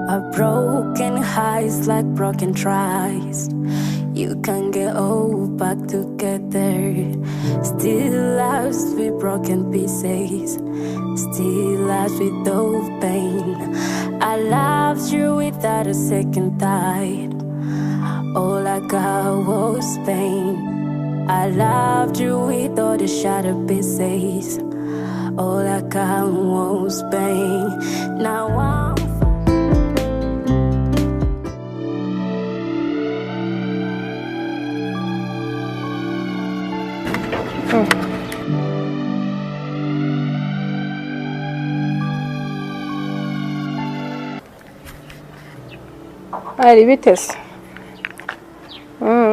A broken heart is like broken trust. You can get all back together. Still lives with broken pieces. Still lives with no pain. I loved you without a second thought. All I got was pain. I loved you with all the shattered pieces. All I got was pain. Now I'm Ari bitese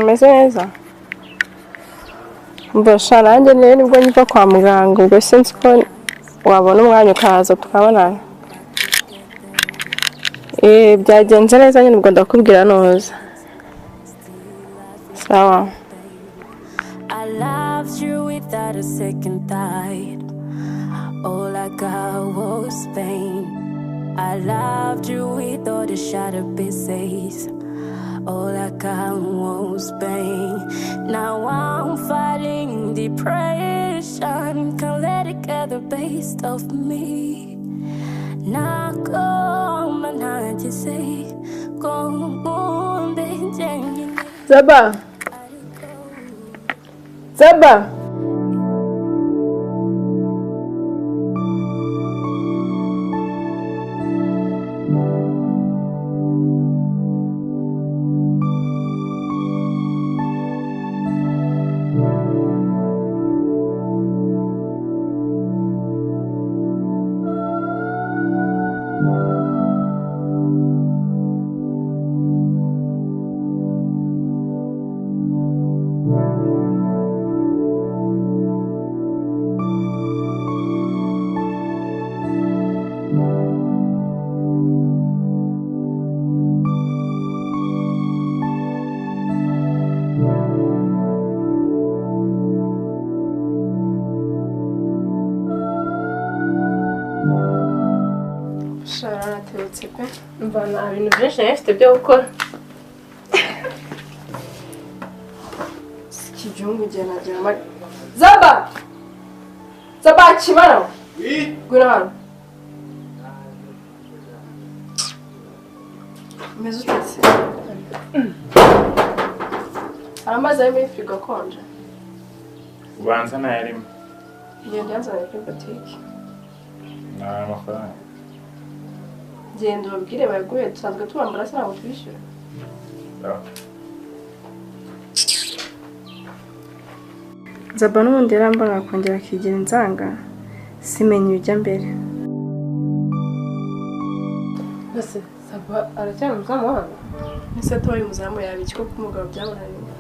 meze neza mbasha nanjye niyo nibwo nkiva kwa muganga ubwo sinzi ko wabona umwanya ukaza tukabonana. Byagenze neza nyine ubwo ndakubwira noza. Sawa. I loved you without a second thought. All I got was pain. I loved you with all the shattered pieces. All I got was pain. Now I'm fighting depression. Can't let it get the best of me. Zaba! Zaba! Mva nta bintu byinshi nari mfite byo gukora. Iki gihugu igihe nagira amari. Zaba! Zaba kimara! Ngwino hano. Umeze ute se? Hari amazi ari muri firigo akonje. Ubanza ntayarimo. Ngenda uyanzanire kuri botike. Nta mafaranga. Genda ubabwire bayaguhe dusanzwe tubambara se ntabwo tubishyura. Zaba n'ubundi yarambona akongera akigira inzanga simenye ibijya mbere. Ese Zaba aracyari umuzamu hano? Ese atabaye umuzamu yaba iki koko umugabo byamunaniye?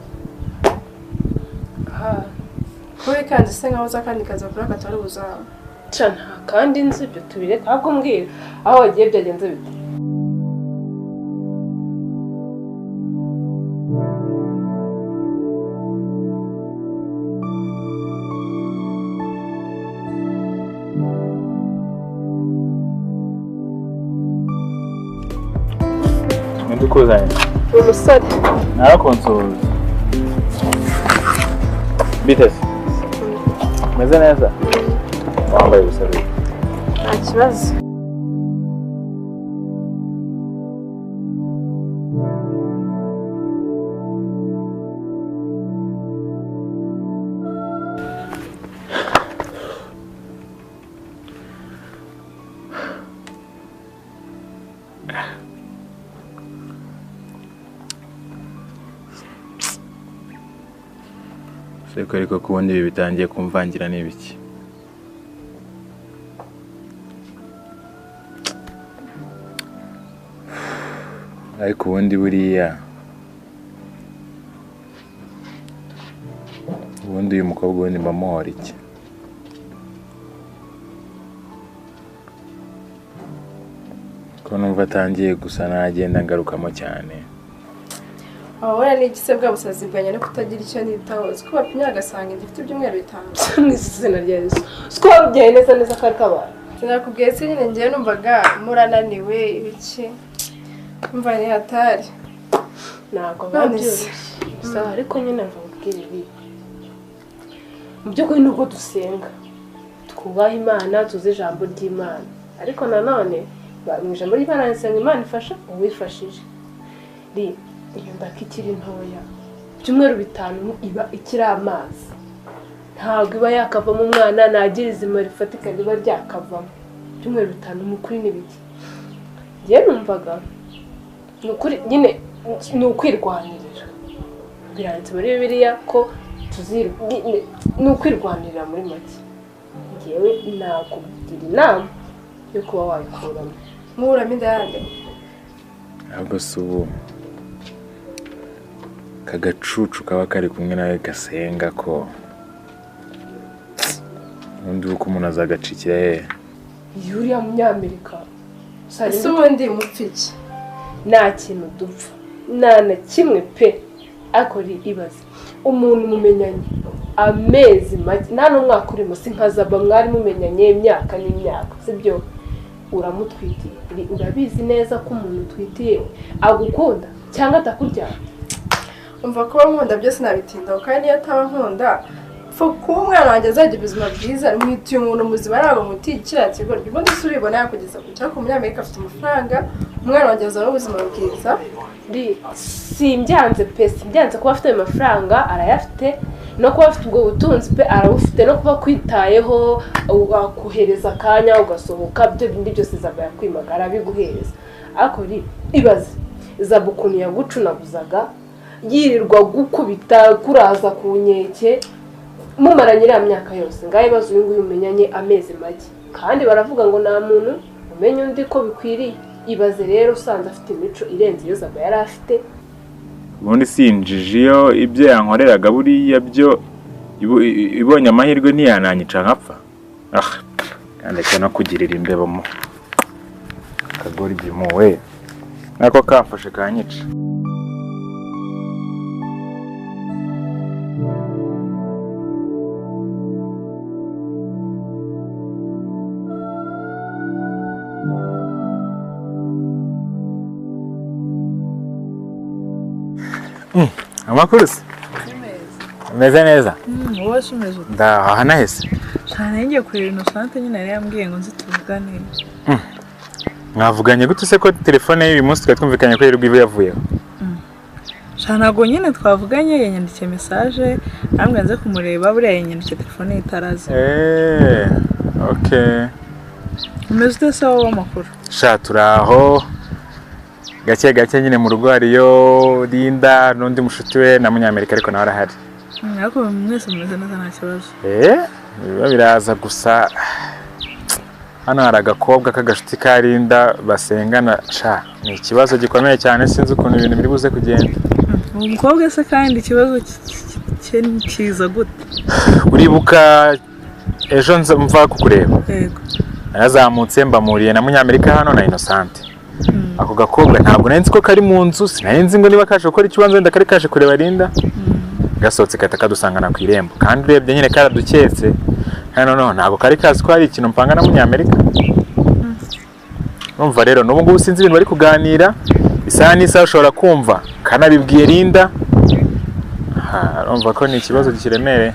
Ko wikanze se nkaho uzi akandi kazi akora katari ubuzamu? Nta kandi nzi ibyo tubireka ahubwo mbwira aho wagiye byagenze bite? Ninde ukuzanye? Umusore. Narakonsoza. Bite se? Umeze neza? Wambaye ubusa bite? Nta kibazo. Seko ariko kubona ibi bitangiye kumvangira ni ibiki? Ariko ubundi buriya ubundi uyu mukobwa ubundi mbamuhora iki? Ko numva atangiye gusa nagenda ngarukamo cyane. Wabona ni igise bwa busazi bwanya no kutagira icyo nitaho. Uzi ko bapimye agasanga igifite ibyumweru bitanu. Mu izina rya Yesu. Uzi ko wabyaye neza neza kari kabaye. Sinakubwiye se nyine ngewe numvaga murananiwe ibiki. Umva ni hatari. Ntabwo biba None se. byoroshye gusa, ariko nyine mvubwira ibi: mu by'ukuri nubwo dusenga, twubaha Imana, tuzi ijambo ry'Imana, ariko nanone mu ijambo ry'Imana handitse Imana ifasha uwifashije. Ri iyo nda ko ikiri ntoya, ibyumweru 5 iba ikiri amazi, ntabwo iba yakavamo umwana, ntagira izima rifatika riba ryakavamo. Ibyumweru 5 mu kuri ni bike. Njyewe numvaga ni ukuri nyine ni ukwirwanirira. Biranditse muri Bibiliya ko tuzir ni ukwirwanirira. Muri make, ngewe nakugira inama yo kuba wayikuramo. Nkuramo inda yande? Ahubwo si ubu kagacucu kaba kari kumwe nawe gasenga, ko ubundi uko umuntu azagacikira hehe? Iyo uriya Munyamerika Ese ubundi mupfa iki? Nta kintu dupfa, nta na kimwe pe. Ariko ibaze umuntu mumenyanye amezi make, nta n'umwaka urimo, si nka Zaba mwari mumenyanye imyaka n'imyaka, sibyo? Uramutwitiye. Urabizi neza ko umuntu utwitiye agukunda cyangwa atakuryama. Umva, kuba nkunda byose nabitindaho, kandi niyo ataba nkunda, pfa kuba umwana wanjye azagira ubuzima bwiza. Mwitiye umuntu muzima, ntabwo mwitiye kiriya kigoryi. Ubundi se uribona yakugeza ku cyangwa Umunyamerika afite amafaranga, umwana wanjye azaba ubuzima bwiza. Simbyanze pe, simbyanze. Kuba afite ayo mafaranga arayafite, no kuba afite ubwo butunzi pe arabufite, no kuba akwitayeho, akuhereza akanya ugasohoka, byo bindi byose Zaba yakwimaga arabiguhereza. Ariko ibaze Zaba ukuntu yagucunaguzaga, yirirwa gukubita, kuraza ku nkeke, mumaranye iriya myaka yose. Ngaho ibaze uyu nguyu umenyanye amezi make, kandi baravuga ngo nta muntu umenya undi ko bikwiriye. Ibaze rero usanze afite imico irenze iyo Zaba yari afite. Ubundi si injiji, iyo ibyo yankoreraga buriya byo ibonye amahirwe ntiyananyica nkapfa. Ah, kandi reka no kugirira imbeba mu kagoryi mu we nako kamfashe kanyica. Amakuru se? Ameze neza? Wowe se umeze ute? Ndaha nahese. Cyane, ngiye kureba Innocente nyine, yari yambwiye ngo nzi tuvugane. Mwavuganye gute se, ko telefone y'uyu munsi twari twumvikanye ko yirirwa iba yavuyeho? Sha, ntabwo nyine twavuganye, yanyandikiye message arambwira nze kumureba. Buriya yanyandikiye telefone ye itaraza. Eee, okay. Umeze ute se wowe, amakuru? Sha, turaho gake gake nyine. Mu rugo hariyo Linda n'undi mushuti we na Munyamerika, ariko nawe arahari. Ariko mwese mumeze neza, nta kibazo? Eh, biba biraza gusa. Hano hari agakobwa k'agashuti ka Linda basengana, sha ni ikibazo gikomeye cyane, sinzi ukuntu ibintu biri buze kugenda. Uwo mukobwa se kandi ikibazo cye kiza gute? Uribuka ejo mva kukureba? Yego. Narazamutse mbamuriye na Munyamerika hano na Innocente. Ako gakobwa ntabwo nari nzi ko kari mu nzu, sinari nzi ngo niba kaje gukora ikibanza, wenda kari kaje kureba Linda. Gasohotse gahita kadusangana ku irembo, kandi urebye nyine karaduketse. Hano no ntabwo kari kazi ko hari ikintu mpanga na Munyamerika. Urumva rero n'ubu ngubu sinzi ibintu bari kuganira, isaha n'isaha ushobora kumva kanabibwiye Linda. Ha, urumva ko ni ikibazo kiremereye.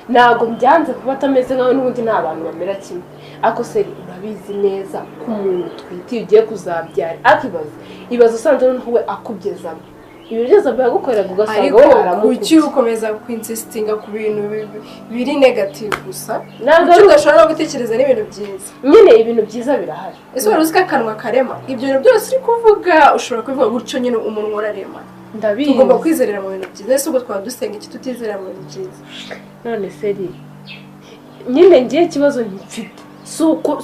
Ntabwo byanze kuba atameze nkawe, n'ubundi nta bantu bamera kimwe. Ariko se urabizi neza ko umuntu utwitiye ugiye kuzabyara, ariko ibaze usanze noneho we akubyezamo ibyo byose yagukoreraga, ugasanga Ariko we kuki aramukubye. ukomeza kwinsisitinga ku bintu biri negative gusa? Ntabwo Kuki ari udashobora no gutekereza n'ibintu byiza? Nyine ibintu byiza birahari. Ese wari uzi ko akanwa karema? Ibyo bintu byose uri kuvuga ushobora kubivuga gutyo nyine, umunwa urarema. Ndabizi. Tugomba kwizerera mu bintu byiza. Ese ubwo twaba dusenga iki tutizerera mu bintu byiza? None seri nyine ngiye ikibazo mfite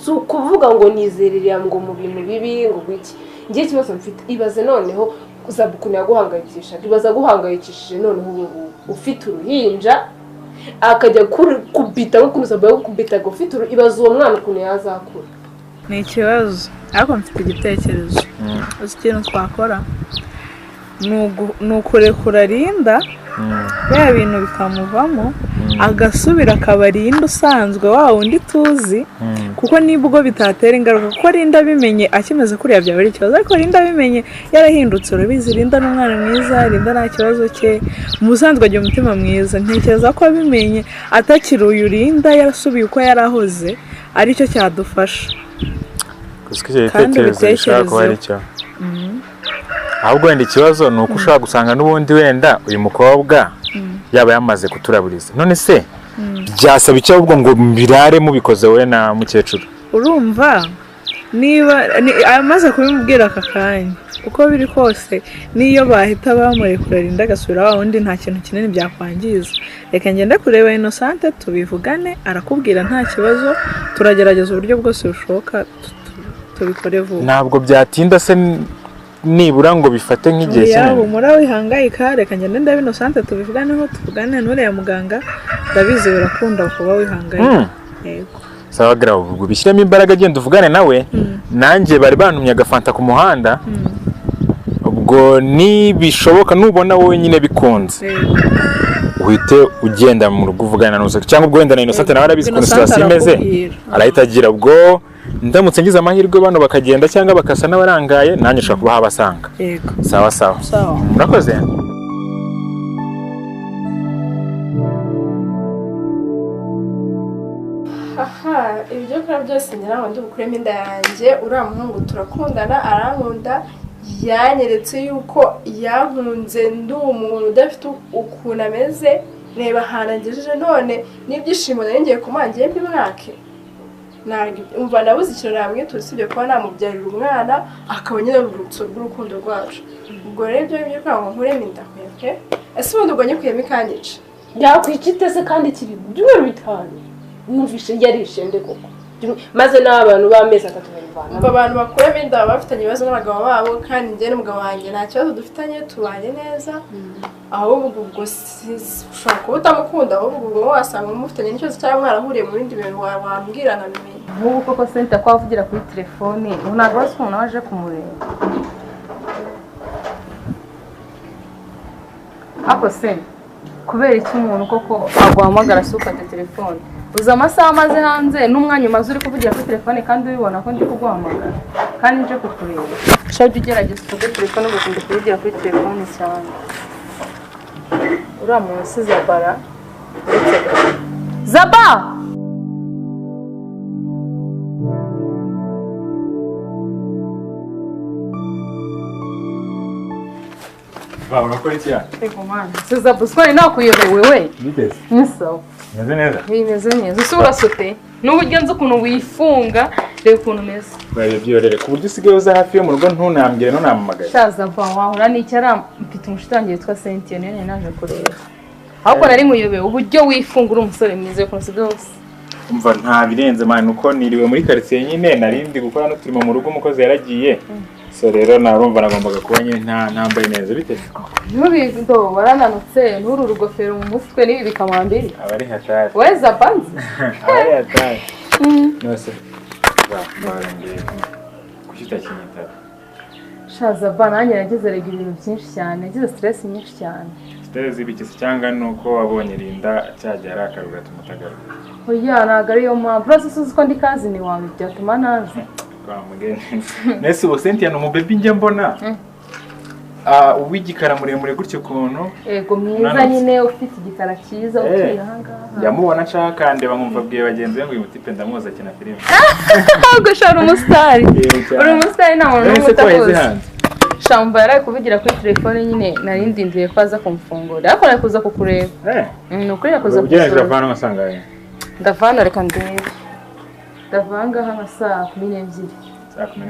si ukuvuga ngo nizerera ngo mu bintu bibi ngo gwiki. Ngiye ikibazo mfite, ibaze noneho uzaba ukuntu yaguhangayikishaga, ibaze aguhangayikishije noneho ubu ngubu ufite uruhinja, akajya kubita nk'ukuntu uzaba yagukubitaga ufite ibaze uwo mwana ukuntu yazakura. Ni ikibazo, ariko mfite igitekerezo. Uzi ikintu twakora? Ni ukurekura Linda, biriya bintu bikamuvamo. Agasubira akaba Linda usanzwe wa wundi tuzi, kuko nibwo bitatera ingaruka, kuko Linda abimenye akimeze kuriya byaba ari ikibazo, ariko Linda abimenye yarahindutse. Urabizi Linda ni umwana mwiza, Linda nta kibazo cye, mu busanzwe agira umutima mwiza. Ntekereza ko abimenye atakiri uyu Linda, yarasubiye uko yarahoze, aricyo cyadufasha. Gusa icyo gitekerezo gishobora kuba ari cyo. Ahubwo wenda ikibazo ni uko ushobora gusanga n'ubundi wenda uyu mukobwa yaba yamaze kuturaburiza. None se byasaba icyo ahubwo ngo birare mubikoze wowe na mukecuru? Urumva niba amaze kubimubwira aka kanya, uko biri kose niyo bahita bamurekura Linda agasubira wa wundi, nta kintu kinini byakwangiza. Reka ngende kureba Innocente tubivugane, arakubwira nta kibazo, turagerageza uburyo bwose bushoboka tubikore vuba. Ntabwo byatinda se nibura ngo bifate nk'igihe kinini? Humura wihangayika, reka ngende ndebe Innocente tubivuganeho, tuvugane n'uriya muganga, ndabizi birakunda kuba wihangayika. Yego. Sawa gra, ubwo bishyiremo imbaraga, genda uvugane nawe. Nanjye bari bantumye agafanta ku muhanda, ubwo nibishoboka nubona wowe nyine bikunze uhite ugenda mu rugo uvugana na cyangwa ubwo wenda na Innocente nawe arabizi ukuntu situation imeze, arahita agira. Ubwo ndamutse ngize amahirwe bano bakagenda cyangwa bakasa n'abarangaye, nanjye nshobora kuba habasanga. Yego. Sawa sawa. Murakoze. Aha, ibyo kora byose ngira ngo ndubukuremo inda yanjye. Uriya muhungu turakundana, arankunda, yanyeretse yuko yankunze, ndi umuntu udafite ukuntu ameze. Reba ahantu angejeje none, n'ibyishimo nari ngiye kumuha ngiye mbimwake. Umva nabuze ikintu namwitura usibye kuba namubyarira umwana, akaba nyine urwibutso rw'urukundo rwacu. Ubwo rero ibyo ngibyo kugira ngo nkuremo inda, ese ubundi ubwo nyikuyemo ikanyica? Yakwica itese kandi kiri ibyumweru 5. Numvishe yarishende koko, maze n'abantu b'amezi 3 barivana. Umva abantu bakuramo inda baba bafitanye ibibazo n'abagabo babo, kandi njye n'umugabo wanjye nta kibazo dufitanye, tubanye neza. Ahubwo ubwo ushobora kuba utamukunda, ahubwo ubwo wasanga mufitanye n'ikibazo cyangwa mwarahuriye mu bindi bintu wambwira nkabimenya. Nk'ubu koko Senta ko avugira kuri telefone, ubu ntabwo bazi ukuntu waje kumureba. Ako se kubera iki umuntu koko aguhamagara si ufate telefone? Uzi amasaha amaze hanze n'umwanya umaze uri kuvugira kuri telefone, kandi ubibona ko ndi kuguhamagara kandi nje kukureba. Shaka ugerageza ufate telefone, ugakunda kuvugira kuri telefone cyane. Uriya muntu si Zabara, uretse Zaba! Urakora iki hano? Ego mwana, si Zabuswari nakuyobewe we? Biteze. Ni sawa. Meze neza? Bimeze neza. Ese urasute? N'uburyo nzi ukuntu wifunga, reba ukuntu umeze. Baye byorere ku buryo usigaye uza hafi yo mu rugo ntunambwire ntunamamagaye. Shaza ba wahura n'icyara, mfite umushuti wanjye witwa Cynthia, niyo naje kureba. Ahubwo nari nkuyobewe uburyo wifunga uri umusore mwiza ukuntu usigaye usa. Umva nta birenze man, uko niriwe muri quartier nyine narindi gukora n'uturimo mu rugo, umukozi yaragiye. So rero narumva nagombaga kuba nyine nta ntambaye neza. Bite? Ntubindo warananutse, nturu rugofero mu mutwe n'ibi bikamambiri. Abari hatari. Weza banzi. Abari hatari. Nose. Ba barongeye. Kuki utakinyitaba? Shaza ba nanjye nagize rega ibintu byinshi cyane, nagize stress nyinshi cyane. Stress ibikise cyangwa nuko wabonye Linda cyajya arakara ugatuma utagaruka? Oya ntabwo ariyo mpamvu. Uretse uzi ko ndi kazini wawe byatuma naza. Nese ubu Cynthia ni umubebi njya mbona uw'igikara muremure gutyo ukuntu. Ego mwiza nyine, ufite igikara cyiza utuye ahangaha. Yamubona nshaka ndeba nkumva abwiye bagenzi be ngo uyu mutipe ndamuzi akina filime. Ahubwo sha uri umusitari. Uri umusitari nta muntu n'umwe utakuzi. Shamba yaraye kuvugira kuri telefone nyine, nari ndindiriye ko aza kumfungura, ariko nari kuza kukureba. Ni ukuri nakuza kukureba. Ndavana reka ndebe. Ndavanga hano saa 12. Saa 12.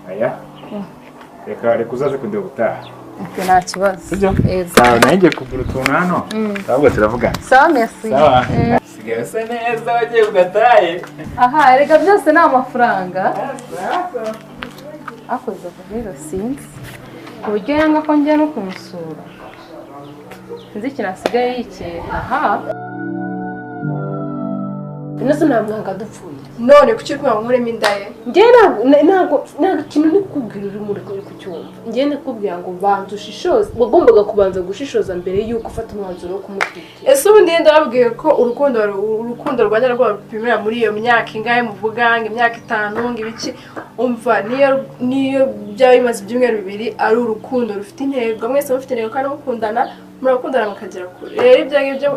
Aya. Reka uzaze kundeba ubutaha. Okay, nta kibazo. Sawa, nanjye kugura utuntu hano. Ahubwo turavugana. Sawa, merci. Sawa. Sigaye usa neza wagiye ugataye. Aha, reka byose ni amafaranga. Akoze rero sinzi. Ku buryo yanga ko njya no kumusura. Sinzi ikintu asigaye yikeka. Aha. Ndetse nta mwanga dupfuye. None kuki uri kumva nkuremo inda ye? Njyewe ntabwo ikintu ndi kukubwira uri muri uri kucyumva. Njyewe ndi kukubwira ngo banza ushishoze. Wagombaga kubanza gushishoza mbere y'uko ufata umwanzuro wo kumutwikira. Ese ubundi ndababwiye ko urukundo rwa nyarwo rupimira muri iyo myaka ingahe muvuga, ngo imyaka 5, ngo ibiki? Umva, niyo byaba bimaze ibyumweru 2, ari urukundo rufite intego, mwese mufite intego kandi mukundana, murakundana mukagera kure. Rero ibyo ngibyo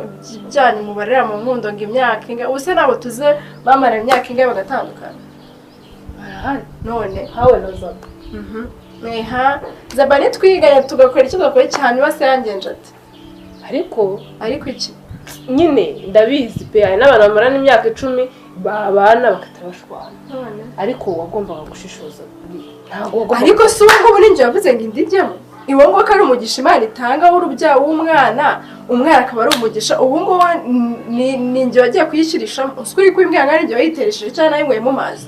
byanyu mubarira mu nkundo ngo imyaka ingahe, ubu se ntabwo tuze bamara imyaka ingahe bagatandukana? Barahari. None? Hawe na Zaba. Eha, Zaba nitwiganye tugakora icyo dukora cyane, bose yangenje ati. Ariko Ariko iki? Nyine ndabizi pe, hari n'abantu bamarana imyaka 10 babana bagahita bashwana. None? Ariko wagombaga gushishoza, ntabwo wagombaga. Ariko si ubu ngubu ninjye wavuze ngo inda ijyemo? Iwo nguwo ko ari umugisha Imana itanga w'urubyaha w'umwana, umwana akaba ari umugisha. Ubu ngubu ni njye wagiye kuyishyirishamo? Uzi uri kubimbwira nkaho ari njye wayiteresheje cyangwa nayinyweye mu mazi?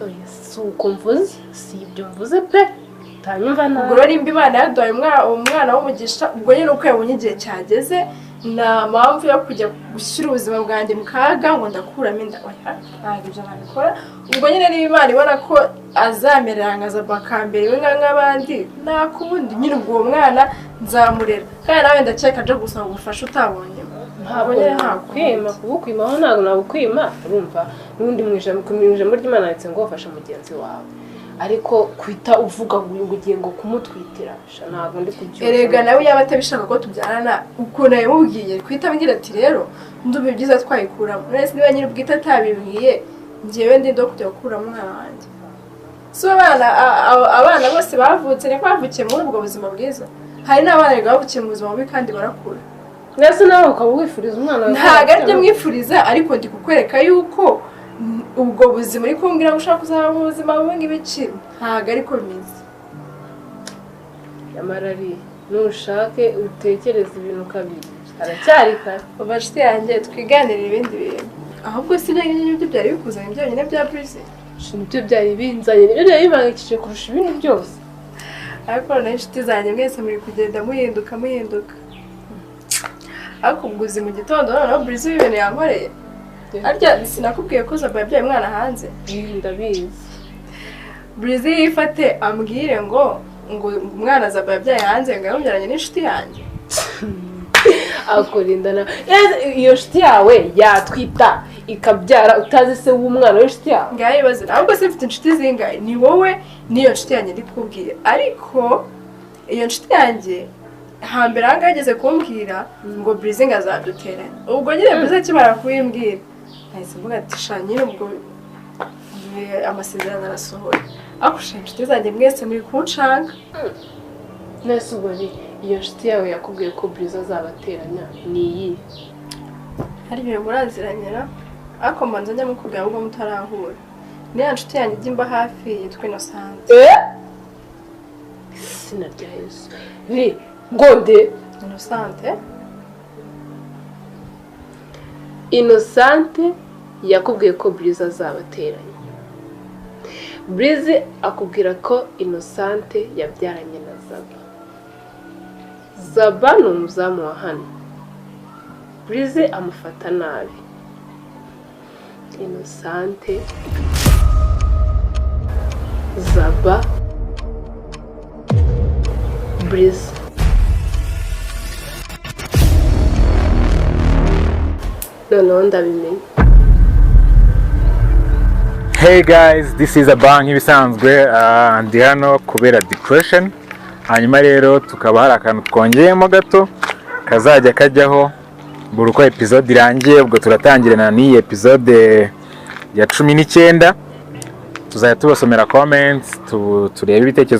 Oya, si uko mvuze, si ibyo mvuze pe, utanyumva Ubwo nabi. rero nimba Imana yaduhaye umwana w'umugisha, ubwo nyine uko yabonye igihe cyageze, nta mpamvu yo kujya gushyira ubuzima bwanjye mu kaga ngo ndakuramo inda. Oya, ntabwo ibyo nabikora. Ubwo nyine niba Imana ibona ko azamerera nka Bakambere we nk'abandi, nta kundi nyine, ubwo uwo mwana nzamurera. Kandi nawe ndakeka aje gusaba ubufasha utabonye. Ntabwo nyine nta nakwima, kubukwimaho ntabwo nabukwima. Urumva n'ubundi mu ijambo ry'Imana handitse ngo wafasha mugenzi wawe, ariko kwita uvuga ngo ugiye ngo kumutwitira sha, ntabwo ndi kubyumva. Erega nawe yaba atabishaka ko tubyarana, ukuntu yabimubwiye kwita ambwira ati rero ndumva ibyiza twayikuramo. None se niba nyiri ubwite atabibwiye, njyewe ndi ndo kujya gukuramo umwana wanjye? Si abana bose bavutse niko bavukiye muri ubwo buzima bwiza. Hari n'abana erega bavukiye mu buzima bubi kandi barakura. Ndetse nawe ukaba wifuriza umwana wawe? Ntabwo aribyo mwifuriza, ariko ndi kukwereka yuko ubwo buzima uri kumbwira ngo ushaka kuzaba mu buzima bubi ng'ibiki, ntabwo ariko bimeze. Nyamara ari nushake utekereze ibintu kabiri, haracyari kare. Inshuti yanjye, twiganirire ibindi bintu. Ahubwo si ibyo ngibyo byari bikuzanye byonyine bya Burize? Nibyo byari binzanye, nibyo byari bimangikishije kurusha ibindi byose. Ariko noneho inshuti zanjye mwese muri kugenda muhinduka muhinduka. Ariko ubwo uzi mu gitondo noneho Burize ibintu yankoreye? Harya sinakubwiye ko Zaba yabyaye umwana hanze? Ndabizi. Burize yifate ambwire ngo umwana Zaba yabyaye hanze ngo yamubyaranye n'inshuti yanjye. Akurindana iyo nshuti yawe yatwita ikabyara utazi se w'umwana w'inshuti yawe? Ngaho ibibazo. Ahubwo se mfite inshuti zingahe? Ni wowe n'iyo nshuti yanjye ndi kukubwira. Ariko iyo nshuti yanjye hambere aha ngaha ageze kumbwira ngo Burize ngo azaduteranya. Ubwo nyine Burize akimara kubimbwira nahise mvuga ati sha, nyine ubwo amasezerano arasohoye. Ariko sha, inshuti zanjye mwese muri kuncanga. Nese ubwo ni iyo nshuti yawe yakubwiye ko Burize azabateranya ni iyi? Hari ibintu muraziranyira, ariko mbanza njya mukubwira ahubwo mutarahura. Ni ya nshuti yanjye ijya imba hafi yitwa Innocente. Izina rya Yesu ni ngonde? Innocente. Innocente yakubwiye ko Burize azabateranya, Burize akubwira ko Innocente yabyaranye na Zaba. Zaba ni umuzamu wa hano. Burize amufata nabi. Innocente, Zaba, Burize. Noneho ndabimenye. Hey guys, this is Aba nk'ibisanzwe. Ndi hano kubera depression. Hanyuma rero tukaba hari akantu twongeyemo gato kazajya kajyaho buri uko episode irangiye. Ubwo turatangirana n'iyi episode ya 19, tuzajya tubasomera comments, turebe ibitekerezo.